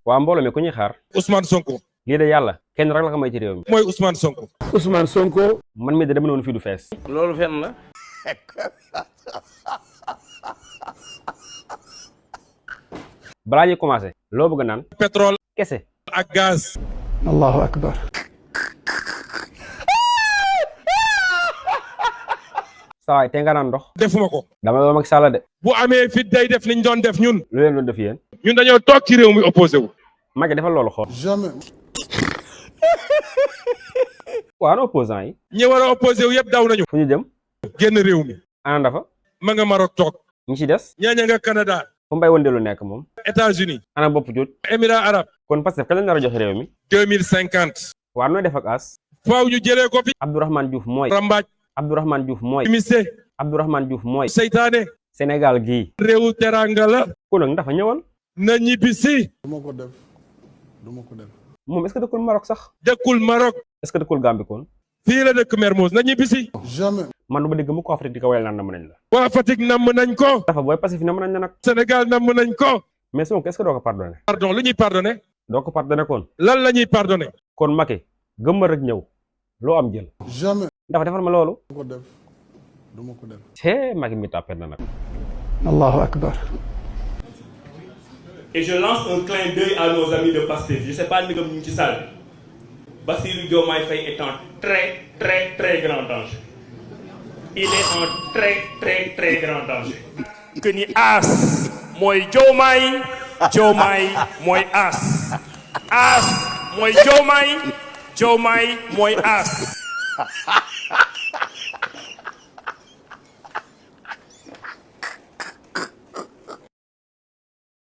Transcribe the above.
waa mbooloo mi ku ñuy xaar. Ousmane Sonko. lii de yàlla kenn rek la ko may ci réew mi. mooy Ousmane Sonko. Ousmane Sonko. man mii de dama ne woon fii du fees. loolu fenn la. balaa ñuy commencé. loo bëgg naan. pétrole. kese. ak gaz. allahu akbar. saa waay te nga naan ndox. defuma ko. dama doon Macky Sall de. bu amee fit day def liñ doon def ñun. lu leen doon def yéen. ñun dañoo toog ci réew mi opposé wu. Macky defal loolu xool. jamais. waa ana opposant yi. ñi war a opposé wu yëpp daw nañu. fu ñu jëm. génn réew mi. ana dafa. ma nga Maroc toog. ñi ci des. ñaaña nga Canada. fu mbay wëndeelu nekk moom. États-Unis. ana bopp jut. Émirats arabes. kon Pastef kañ la nar a joxe réew mi. 2050. waa nooy def ak as. faaw ñu jëlee ko fi. Abdourahmane Diouf mooy. Rambaaj. Abdourahmane Diouf mooy. Missé. Abdourahmane Diouf mooy. Seytaane. Sénégal gii. réewu teranga la. kon nag dafa ñëwal. na ñibbisi. duma ko def duma ko def. moom est-ce que dëkkul Maroc sax. dëkkul Maroc. est-ce que dëkkul Gambie kon. fii la dëkk Mermoz na ñibbisi. jamais. man du ma dégg mu ko Afrique di ko wayal naan namm nañ la. waa Fatick namm nañ ko. dafa booy Pastef namm nañ la nag. Sénégal namm nañ ko. mais Sonko est-ce que doo ko pardonné. pardon lu ñuy pardonné. doo ko pardonné kon. lan la ñuy pardonné. kon Macky gëmmal rek ñëw loo am jël. jamais. dafa defal ma loolu. duma ko def duma ko def. cee Macky mi tàppet na nag. allahu akbar. Et je lance un clin d'œil à nos amis de Pastef. Je ne sais pas ni comme ñu ci salle. Bassirou Diomaye Faye est en très très très grand danger. Il est en très très très grand danger. Que ni As mooy Diomaye, Diomaye mooy As. As mooy Diomaye, Diomaye mooy As.